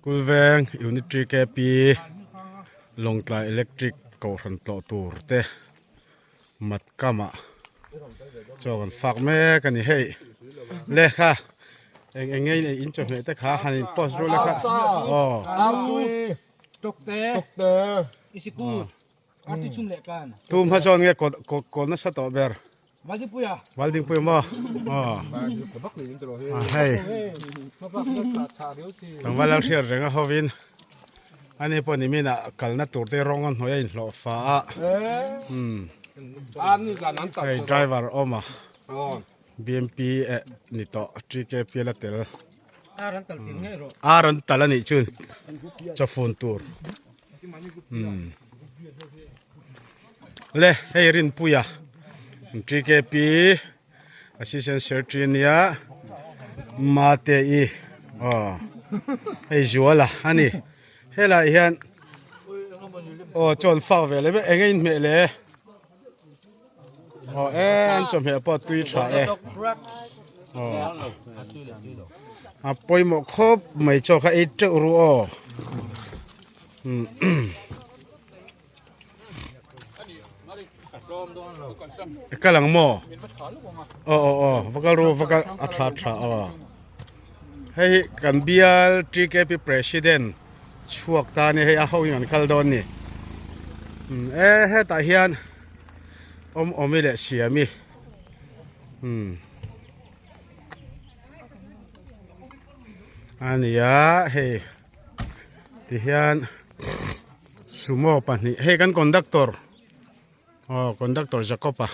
Kulveng Unit TKP Lawngtlai Electric Kohhran tlawh tur te mat kamah chaw kan fak mek a ni hei lehkha eng eng nge in chawhmeh te kha han in post ru lekha aw Tu hmazawn nge kawl nasa tawh ber? Valdingpuia. Valdingpuia maw? Aw. Hei. Tlangval lal hriat reng a hovin ani pawh ni mina kalna tur te rawng a hnuai a inhlawh fa a. Hei driver awm a. BMP eh ni tawh TKP la tel. Ar an tal anih chu chawfun tur. Le hei Rinpuia TKP assistant secretary ania Mate i aw hei Zuala ani helai hian aw chawn fak ve leh eng a inhmeh le aw e an chawhmeh pawh tui tha e aw a pawimawh khawp mai chaw kha ei teuh ru aw kal ang maw aw aw aw va kal ru va kal a tha tha aw hei hi kan bial TKP president chhuak ta a ni hei a ho in an kal dawn a ni e hetah hian awm awmi leh siami umm a ni a hei tihian sumo pahnih hei kan conductor aw conductor Jacob a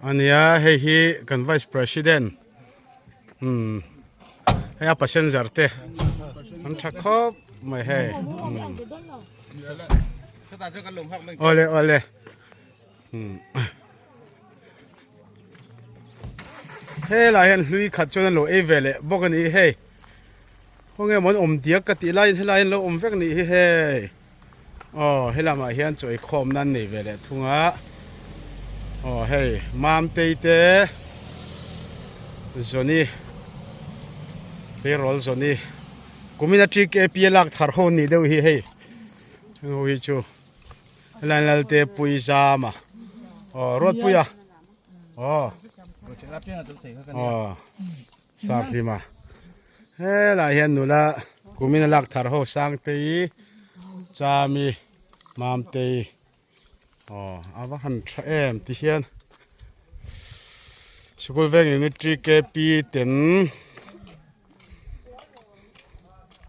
a nia hei hi kan vice president umm hei a passenger te an tha khawp mai hei umm awle awle umm helai hian hlui khat chuan an lo ei ve leh bawk a ni hei. Khawnge maw an awm diak ka tih laiin helai hian lo awm vek nih hi hei aw helamah hian chaw eikhawm nan nei ve leh thung a aw hei Mamtei te Johnny tleirawl Johnny kumin a TKP a lak thar ho nih deuh hi hei heng ho hi chu helai Lalte Puizama aw Ruatpuia aw aw. Sarhlima helai hian nula kumin a lak thar ho Sangtei Chami Mamtei aw a va han tha em ti hian sikul veng unit TKP ten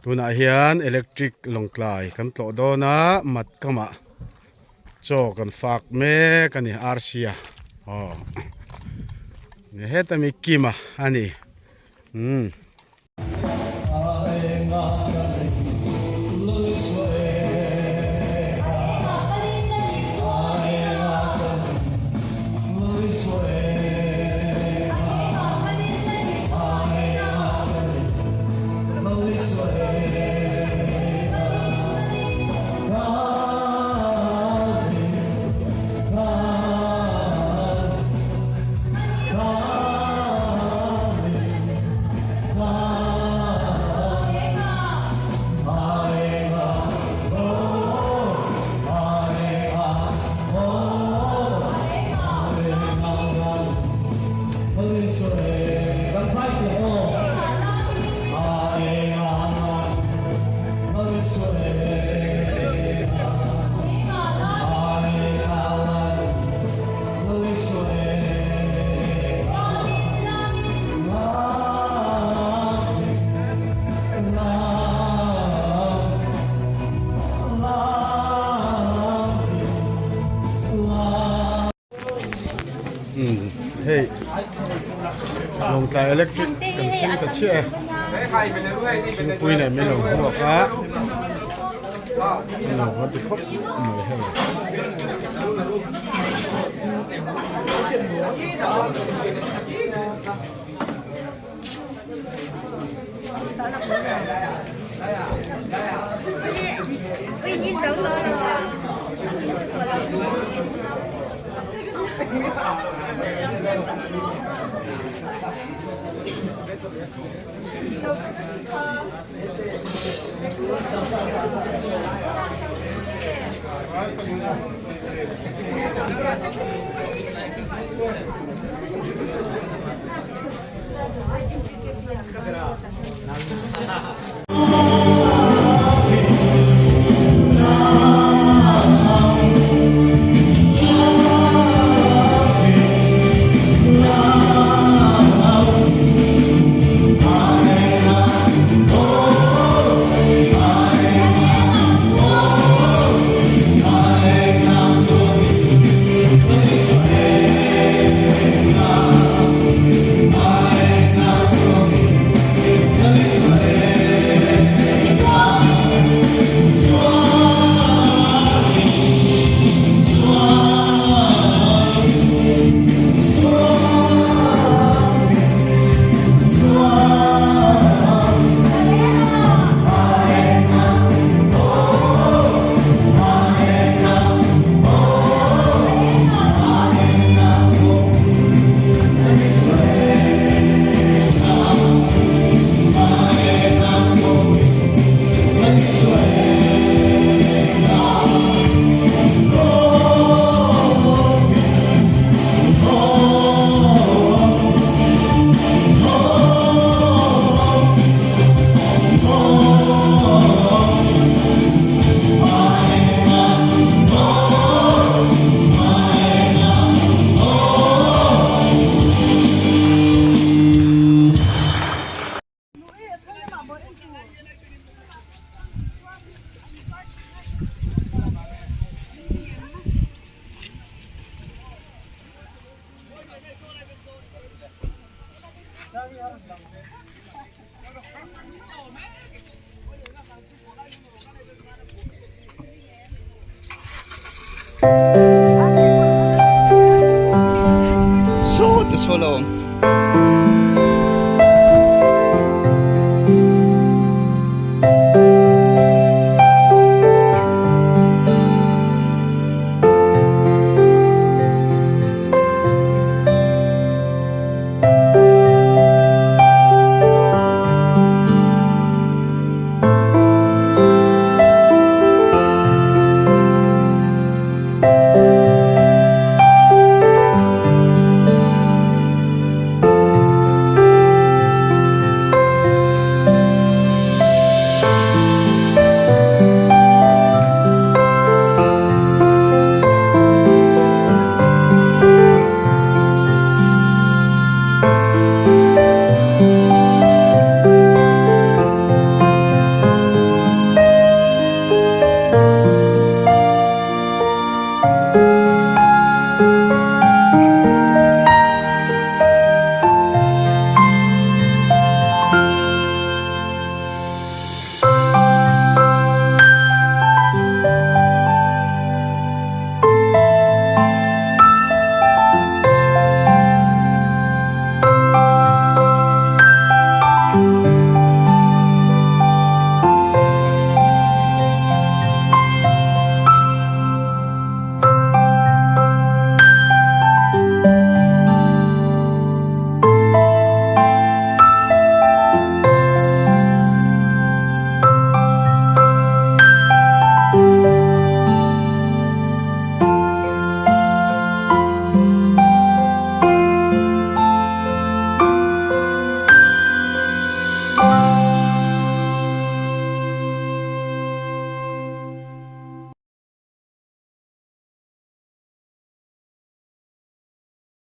tunah hian electric lawngtlai kan tlawh dawn a mat kamah chaw kan fak mek a ni arsia aw heta mi kima a ni umm. Hei Lawngtlai electric kan thleng ta chiah e thingpui nen min lo hmuak a min lo haw ti khawp mai hei. Saw te saw lo.